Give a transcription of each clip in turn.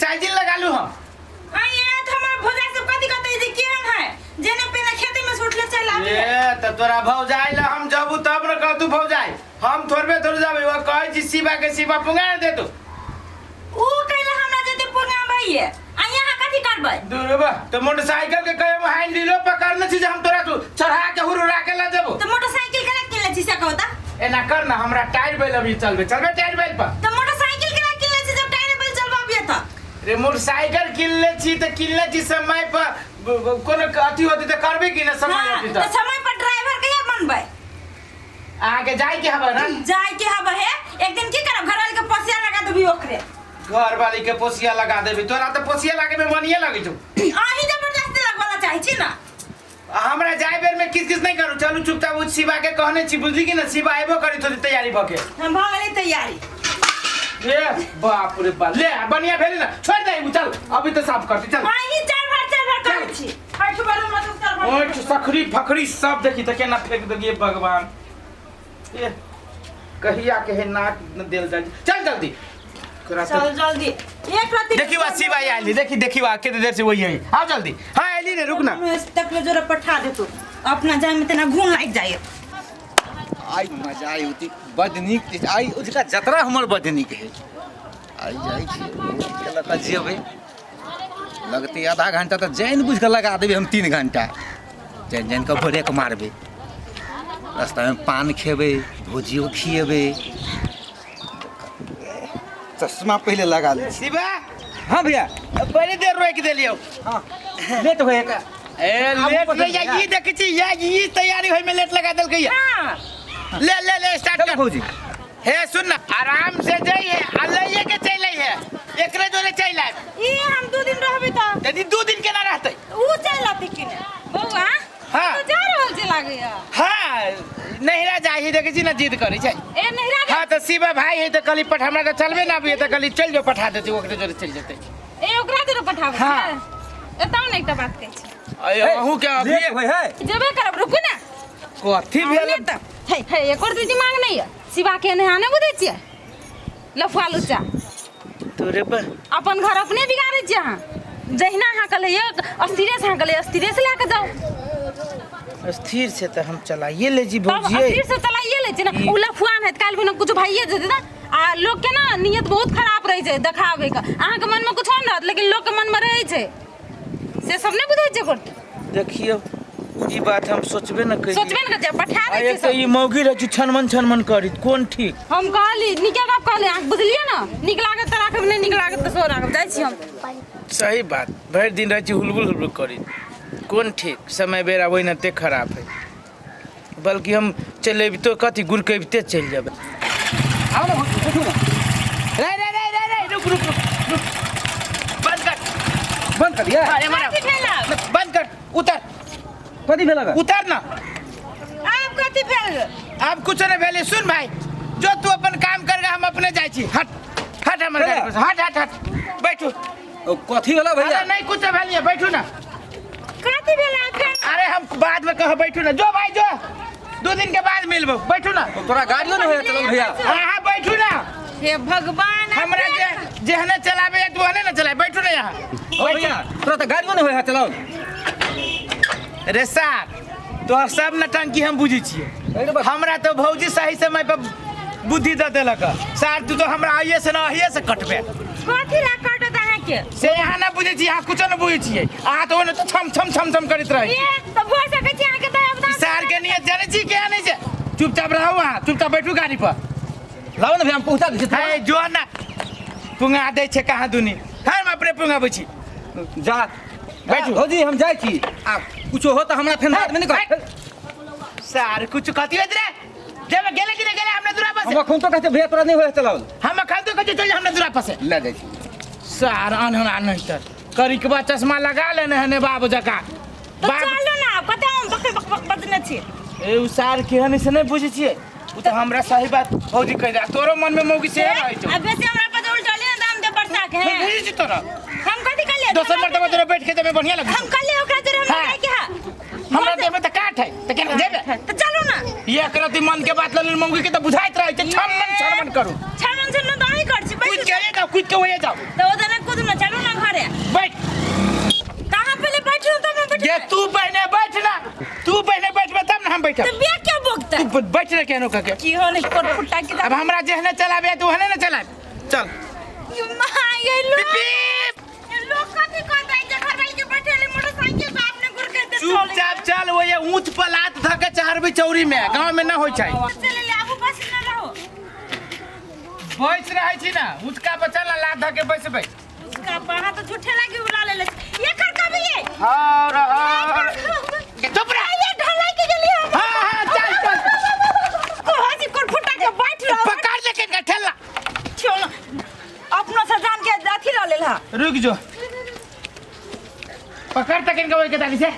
Motorcycle लगा लू हम। आ ये तो हमर भौजाई सब कथी कहते जे केहन है जेने पेने खेती में से उठले चल आबी है। ए त तोरा भौजाई ला हम जबू तब न कहतू भौजाई, हम थोड़बे थोड़े जाबे। वो कहै छी शिवा के शिवा पुंगा दे तू। ऊ कैला हमरा जते पुंगा भइए आ यहाँ कथी करबै? दूरबा तो मोटरसाइकिल के कहे हम हैंडलो पकड़ने छी जे हम तोरा तू चढ़ा के हुरुरा के ला जेबो। तो मोटरसाइकिल केना किनले छी से कहू त? एना कर ना, हमरा टायर बैल अभी चलबे चलबे टायर बैल पर। तो मोटरसाइकिल केना किनले छी जब टायर बैल चलबाबिए त? रे मोटरसाइकिल किनले छी त किनले छी समय पर, कोनो अथी होती त करबे कि ना समय हाँ, होती तो त। समय पर ड्राइवर कहिया बनबै? अहाँके जाय के हबे ना? जाय के हबे हे, एक दिन की करब घरवाली के पोसिया लगा देबी ओकरे। घर वाली के पोसिया लगा देबी? तोरा त पोसिया लागे में मनिए लगे छौ। अहीं जबरदस्ती लगवाला चाहे छी ना। आ हमरा जाय बेर में किस किस नहीं करू, चलू चुपचाप। उ शिवा के कहने छी, बुझली कि ना? शिवा आबो करी थोड़ी तैयारी भके। हम भऽ गेलै तैयारी। ए बाप रे बाप, ले बढ़िया भेल ना, छोड़ दे उ, चल अभी तो साफ करती चल। अहीं चार बार चार बार करै छी। बैठू बारू मत चार बार। ओठ सखरी फखरी सब देखी त केना फेंक देलिए भगवान। ए कहिया के है नाक न देल जाय, चल जल्दी। तोरा तो- चल जल्दी एक रत्ती। देखी वा शिवा आइली, देखी देखी वा कितने देर से वही है। आओ जल्दी। हाँ आइली रे, रुक ना। तक ले जोरा पठा दे तू अपना जाय में तेना घूम लागि जाय। आइ मजा आई होती बड नीक। आइ ओझका जतरा हमर बड नीक है। आइ जाइ छी के लऽ कऽ जेबै, लगतै आधा घंटा तऽ जानि बुझि कऽ लगा देबै हम 3 घंटा। जानि जानि कऽ ब्रेक मारबै, रास्तामे पान खेबै, भुजियो खिएबै। चश्मा पहिले लगा लै छी। शिवा। हाँ भैया। बड़ी देर रोकि देलियौ। हाँ लेट होए का? ए लेट नहीं या ई देखै छी या ई तैयारी होय में लेट लगा देलकै या। हाँ ले ले ले स्टार्ट चलो कर। भौजी। हे सुन ना, आराम से जाइए आ लइए के चलि अइहे, एकरे जोरे चलि आयब। ई हम 2 दिन रहबै त यदि 2 दिन केना रहतै? ऊ चलि आती कि ने बौआ। हाँ। तू जा रहल छै लागैया? हाँ नहिरा जाइ है, देखै छी ना जिद करै छै। ए नहिरा हाँ तऽ शिवा भाई है तऽ कहली पठ हमरा तऽ चलबे ना अबैया, तऽ कहली चलि जो पठा देतै, ओकरे जोरे चलि जेतै। ए ओकरा जोरे पठाबै? हाँ। एतौ ने एकटा बात कहै छी। अय अहूँ के अभी लेट होय है। जेबे करब, रुकू ने। कथी भेल? तऽ हे हे एकर दीदी मांग नहीं है शिवा के नहीं ने बुझै छियै लफुआ लुच्चा। तोरे पर अपन घर अपने बिगाड़ै छियै अहाँ। जहिना अहाँ कहलियै अस्थिरे से, अहाँ कहलियै अस्थिरे से लए कऽ जाउ। स्थिर से तऽ हम चलाइए ले जी तब भौजी। अस्थिर से चलाइए लै छियै ने, उ लफुआ नहि काल्हि बिना कुछ भइए जेतै ने। आ लोक के ना नियत बहुत खराब रहै छै देखाबै के, अहाँके मनमे कुछो नहि रहत लेकिन लोकके मनमे रहै छै, से सब नहि बुझै छियै कोन। देखियौ ई बात हम सोचबे न करियै। सोचबे ने करियै, पठा आ दै छियै एक तऽ सब। ई मौगी रहै छै छनमन छनमन करी, कोन ठीक? हम कहली नीके गप कहली, अहाँ बुझलियै ने? नीक लागत तऽ राखब, नहि नीक लागत तऽ सेहो राखब। जाइ छी हम। सही बात, भरि दिन रहै छी हुलबुल हुलबुल करी, कोन ठीक? समय बेरा ओहिनाते खराब है, बल्कि हम चलि अबितो कथी गुड़कबिते चलि जेबै। आउ ने भौजी, बैठू ने। रे रे रे रे रे रुक रुक रुक रुक, बंद कर। बंद कर दिया? हाँ, एम्हर आउ। कथी भेल आब? बंद कर, उतर। कथी भेल आब? उतर ना। आब कथी भेल? आब कुछ नहीं भेलै। सुन भाई, जो तू अपन काम कर, हम अपने जाइ छी। हट हट हमर गाड़ी पर से, हट हट हट, बैठू। ओ कथी भेला भैया? अरे नहीं कुछ भेल नहीं, बैठू ना। कथी भेल आब फेर? अरे हम बाद में कह, बैठू ना। जो भाई जो, 2 दिन के बाद मिलबो, बैठू ना। ओ तोरा गाड़ियो नहीं होया चलल भैया। हाँ हाँ बैठू ना। हे भगवान, आब हमरा फेर? जे जेहने चलाबे तू ओहने ना चलाए, बैठू ना यहाँ। ओ भैया तोरा तऽ गाड़ियो नहीं होया चलल। रे सार तोहर सब नटंकी हम बुझै छियै। अरे बा- हमरा तो भौजी सही समय पर बुद्धि दऽ देलक। सार तू तो हमरा आइए से ना आइए से कटबे। कथी ला कटत अहाँके? से यहाँ ना बुझै छी, यहाँ कुछो ना बुझै छियै। अहाँ तऽ ओने तऽ छम छम छम छम करैत रहै छी। ए तऽ भऽ सकै छी अहाँके तऽ आब ई सार के नियत जानै छी केहन है छै? चुपचाप रहू अहाँ, चुपचाप बैठू गाड़ी पर। लाउ ने भैया, हम पहुँचा दै छी। हे जो ना पुंगा दै छै कहाँ दुनी, हम अपने पुंगाबै छी। जा बैठू। भौजी हम जाइ छी, आ कुछो हो तऽ हमरा फेर बादमे नहि कह। सार कुछ कथी होइत रे? जेबे गेले कि नहि गेले हमरा दूरा पर से? हम अखन तो कहै छियै भैया तोरा नहि होय चलाओल। हम अखन तो कहै छियै चल जा हमरा दूरा पर से। लए जाइ छी। सार अनहना नहीं तर करिकबा चश्मा लगा लेने है ने बाबू जका। तऽ बाप चलू ना, कते हम बक बक बक बजने छी। ए उ सार केहन से नहीं बुझै छियै, उ तऽ हमरा सही बात भौजी कहि दे। तोरो मन में मौगी से रहै छौ। आ बेसी हमरा पर उल्टली ने दाम दे बरसा के फिर हैं। बुझै छी तोरा हम कथी कहलियै? दोसर मर्तबा तोरा बैठ के देबै बढ़िया लगै हम कहलियै ओकरा जोरे हमरा हाँ। जाय के है। हमरा देबे त काट है त केना देबे? त चलू ना। ये करती मन के बात लल मंगी के त बुझाइत रहै छै, छमन छमन करू। छमन छमन त अहीं कर छी। कूद के जाओ, कूद के ओए जाओ। त ओ दने कूद ना, चलू ना घरे। बैठ। कहां पहले बैठू त मैं बैठ। जे तू पहले बैठ ना, तू पहले बैठबे तब ना हम बैठब। त बिया क्या बोकता? तू बैठ रे केनो कके। की हो नहीं कोट फुटा के। अब हमरा जेहने चलाबे त ओहने ना चलाब। चल। You my ये लो। लोग कथी कहतै जे घरवाली के बैठेले मोटरसाइकिल पे अपने गुर के दे। चुपचाप चल, ओए ऊंच पर लात धके चढ़बी चौरी में, गांव में ना होय छै। चले ले आबू, बस ना रहो। बैस रहै छी ना, ऊंचका पर चल ना, लात धके बैसबै। उसका पहा तो झूठे लागी बुला ले ले। ये कर कभी ये। हर हर के चुप रह। ये ढलाई के गेली हम। हां हां चल चल। को हाजी कोट फुटा के बैठ रहो। पकड़ ले के ठेला। छोड़ अपनो से जान के अथी ल लेल हा। रुक जो, पकड़ तक इनका ओए के ताली से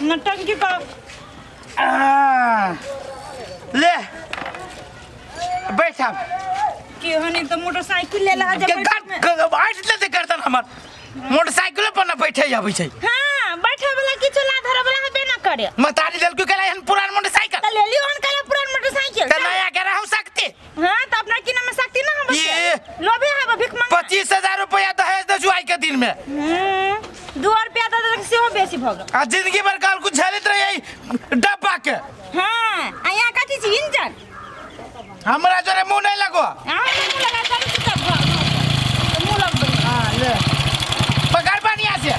नटंकी का। ले बैठ अब। की हनी तो मोटरसाइकिल ले ला जब के आज ले करतन हमर मोटरसाइकिल पर ना बैठे आबै छै। हां बैठे वाला किछु ला धरे वाला हबे ना करे। मतारी देल क्यों केला हन पुरान मोटरसाइकिल? त ले लियो हन कला पुरान मोटरसाइकिल। त नया के रहू सकती। हां त अपना की नाम सकती ना हम ये लोभे हब भीख मांग। 25,000 रुपया दहेज दे जुआई के दिन में। 2 रुपया the देलक सेहो बेसी भ गेल। आ जिंदगी भर काल कुछ झेलत रही डब्बा के। हां आ यहाँ कथी छी इंजन? हमरा जोरे मुंह नहीं लगो। हां मुंह लगा चलू चुपचाप घर मुंह लगबे। हां ले पकड़ बढ़िया से।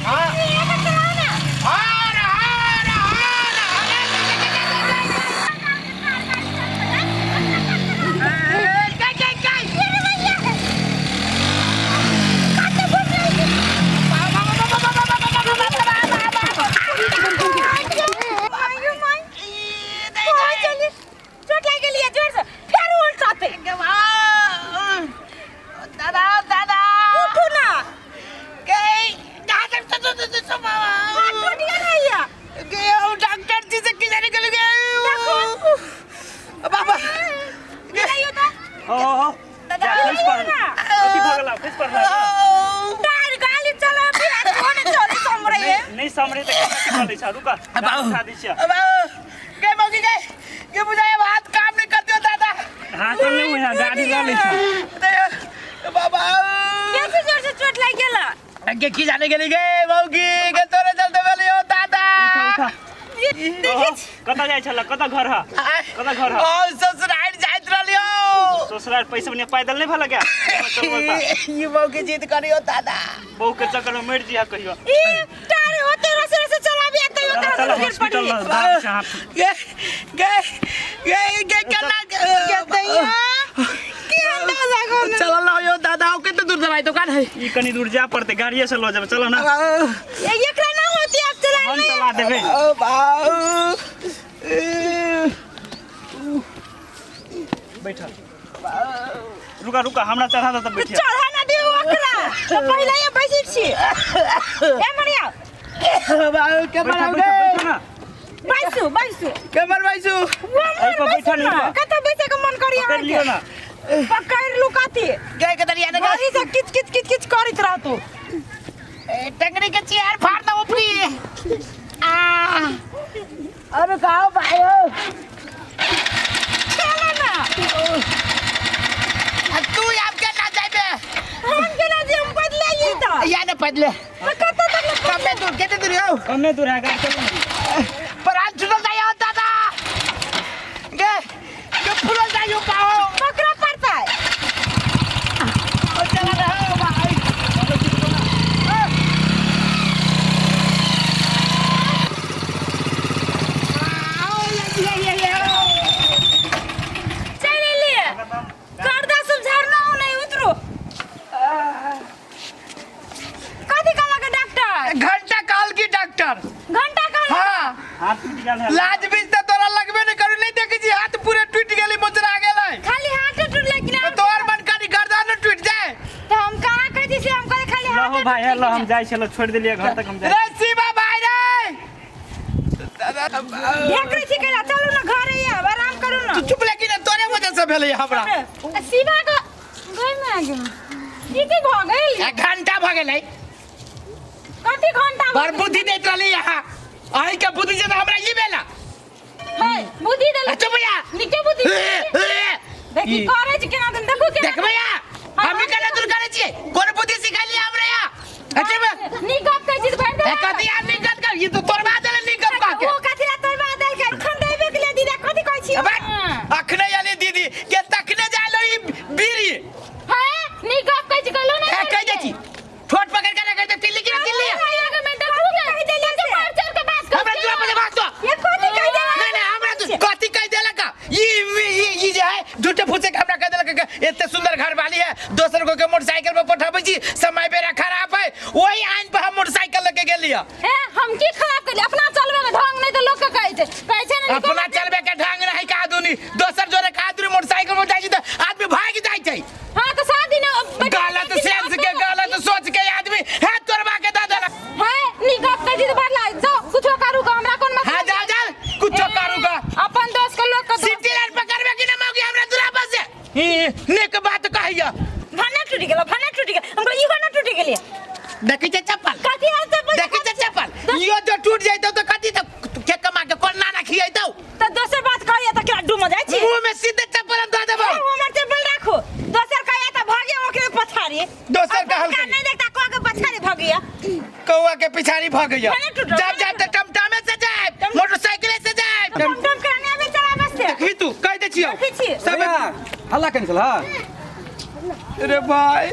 हां हर हर हर हर गई गई चोट लागि गेली जोर से फेर उल्टाते। दादा दादा उठू ना। गई कहां से तो तो तो बाबा हाथ टूट गेल है या। गए डॉक्टर जी से की जाने के लिए बाबा गेलियो त हो हो दादा खस पड़ल कथी भऽ गेल? खस पड़ल टायर गाली चला फिर कोन चले समरे नहीं नहीं समरे त केना की चलै छ? रुका उठा दै छियै। अब गए मौकी गए ये बुझाए हाथ काम नहीं करते हो दादा। हां चल ले यहाँ गाड़ी ल लै छ। बाबा कैसे जोर से चोट लागि गेल? के की जाने गेली गे मौकी के तोरे चलते भेलियो दादा। उठा देखै छी कतऽ जाइ छल? कतऽ घर ह? कतऽ घर ह? ओ ससुराल जाइत रहलियो। ससुराल पैसा बनिया पैदल नहीं भला क्या? ये मौकी जीत करियो दादा। बहू के चक्कर में मर जिया कहियो। ई टायर होते रसे रसे चलाबी त यो चल कहाँ गिर हॉस्पिटल पड़ी। में दाम से हाथ गे गे गे गे केना के दैया की अंदाजा लागो चल ना यो दादा, ओ कते दूर दवाई दुकान है? ई कनी दूर जा पड़ते, गाड़िए से ल जेबै। चलो ना। ये एकरा ना होती अब चला हम नहीं। चला देबै। ओ बाऊ बैठल रुका रुका हमरा चढ़ा दे त बैठिया। चढ़ा ना दियो ओकरा तो पहिले ये बैसी छी। ए मरिया बाऊ के बैठा मराउ बैठा गे बैठो ना। बैसू बैसू के मरवाइसू? एहि पर बैठा नहीं बा। कत बैसे के मन करी पकड़ लियो ना। पकड़ लू कथी गए के दरिया ने गाड़ी से किच किच किच किच करैत रहतू। टंगड़ी के चेयर फाड़ दो ऊपरी। आ अरे गाओ भाई हो चलो ना। तू आप के ना जाबे? हम केना जे हम बदले ई त या ने बदले कत तक ले कमे दूर केते दूर हो? कमे दूर है गाड़ी चलो ना। पर आज छुटल जाय दादा। गे गे फुलल जाय पाओ पकड़ा पड़ता है। ओ चला रहो भाई। चल ले करदा सब झरना हो नहीं उतरो। कथी कहलक डॉक्टर? घंटा काल की डॉक्टर घंटा काल। हां हाथ टूट गेल है। लाज बीज त तोरा लगबे नहीं करू, नहीं देखै छी हाथ पूरे टूट गेली, मोचरा गेलै। खाली हाथ टूटलै कि ना? तोर मन करी गर्दन टूट जाए। तो हम कहाँ कहै छी से हम कहै खाली हाथ लहो भाई लहो हम जाइ छलो छोड़ देलियै घर तक हम जाइ। रे शिवा भाई रे ढेकरै छी कैला? चलू ना घरे आब आराम करू ना। तू चुप लेकिन तोरे वजह से भेलै हमरा। शिवा के गई में आ गेल। ई की भ गेल? एक घंटा भ गेलै। कथी घंटा बड़ बुद्धि दैत रहली यहाँ अहीं के बुद्धि से तऽ हमरा ई भेला है बुद्धि देल अच्छा भैया निके बुद्धि देखी करे छै केना दिन देखू केना देख भैया हम केना दूर करै छियै कोन बुद्धि सिखलियै हमरा यहाँ अच्छा भैया नीक गप कहै छी तऽ भरि ए देबै कथी आदमी गप कर ई तो तोड़बा देले नीक गप कह के ओ कथी ला तोड़बा देलकै अखन देबे के लिए दीदी कथी कहै छी अबे अखने आली दीदी के तखने जाय लो ई बीड़ी है नीक गप कहै छी कहलो ए ना कह दे छी ठोट पकड़ के रख दे तिल्ली की तिल्ली हमरा दूरा पर भाग दो ये कथी कहि देलक नहीं नहीं हमरा तो कथी कह देलक ई ई ई जे है झूठे फूसे के हमरा कह देलक कि एते सुंदर घर वाली है दोसर को के मोटरसाइकिल पर पठाबै छी समय बेरा खराब है वही आइन पर हम मोटरसाइकिल लेके गेली है ए हम की खराब करली अपना चलबे के ढंग नहीं तो लोग के कहै छै कहै छै ने अपना चलबे के ढंग नहीं का आदमी दोसर जोरे का आदमी मोटरसाइकिल पर जाइ छी त आदमी भाग जाइ छै हां तो सात दिन गलत सेंस के गलत सोच के आदमी है तोड़वा के दे देलक है नी गप कहै छी तऽ बड़ लाग जाओ कुछो करू का हमरा कोन मतलब हां जाओ जाओ कुछो करू का अपन दोस्त के लोग के दोस्त। सिटी लाइन पकड़बे कि ना मौगी हमरा दूरा पर से ई नेक बात कहिया भने टूटि गेल भने टूटि गेल हमरा इहो ना टूटि गेलै देखै छै चप्पल कथी हाल चप्पल देखै छै चप्पल इहो जो टूट जइतौ तऽ कथी तऽ के कमा के कोन नाना खियैतौ तऽ दोसर बात कहैया तऽ केना डूम जाइ छी मुंह में सीधे चप्पल हम धऽ देबौ ए, हमर चप्पल राखू दोसर कहैया तऽ भगे ओकरे पछाड़ी दोसर अपन कहलकै। कान नहीं देखता कह के पछाड़ी भगिया कौआ के पिछाड़ी भऽ गइया भने टूटल, जब भने जाब तऽ टमटमे से जायब मोटरसाइकिले से जायब टम टम करने आबे चलाबे से देखी तू कहि दै छियौ देखै छी। सब भैया हल्ला केने छल रे भाई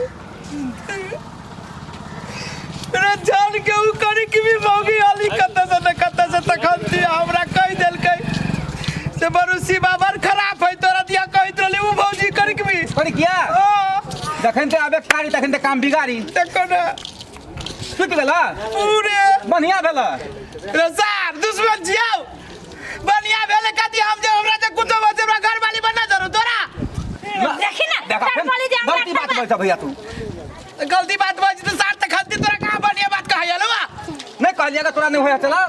रे जान के उ करी कि भी मौगी आली कत से न कत से तखन दी हमरा कहि देलकै से बरु शिवा बड़ खराब है तोरा दिया कहैत रहली उ भौजी करी कि भी पर किया ओ जखन ते आबे कारी तखन ते काम बिगाड़ी देखो ने टूटि गेल पूरे बढ़िया भेल रे सार दुश्मन जियाओ बढ़िया भेले कथी हम जे हमरा जे कुछो बचे हमरा घर वाली बना जरूर तोरा देखी ना देखा तार वाली जे हमरा गलती बात बोल भैया तू गलती बात बज त सार त खलती तोरा कहाँ बढ़िया बात कहैया लो नहीं कहलिए अगर तोरा नहीं होया चला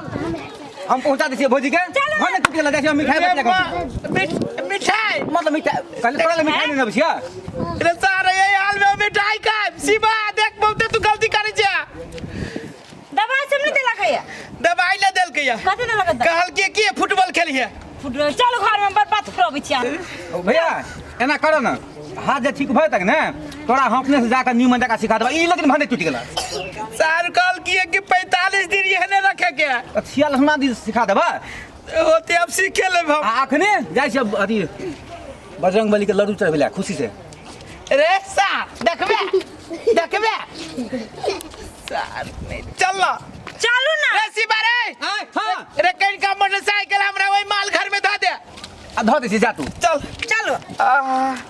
हम पहुंचा दै छियै भौजी के भने टूटि गेल जाइ छियै हम मिठाई बतिया के मिठाई मतलब मिठाई कहलिए तोरा लए मिठाई नहीं अबै छियै रे सार ये हाल में मिठाई खाए शिवा देख बहुते तू गलती करै छै दवाई सब नहीं देलक है दवाई ले देलकै या कथी देलक है कहल के की फुटबॉल खेलिए फुटबॉल चलो घर में बर्बाद करबै छी ओ भैया एना कर न हाथ जे ठीक भऽ तक ने तोरा हम अपने से जाकर नीमन जकाँ सिखा देबा ई लेकिन भने टूटि गेल सर कहल की कि 45 दिन एहने रखे के है 46 दिन सिखा देबा होते अब सीखे लेब हम आ अखने जाइ छियै अथी बजरंग बली के लड्डू चढ़बै लए खुशी से रे सार देखबे देखबे सार नहीं चल ना चलू ना रे शिवा रे हाँ रे कहीं का मोटरसाइकिल हमरा वही माल घर में धऽ दे आ धऽ दै छियै जा तू चल चलो आह।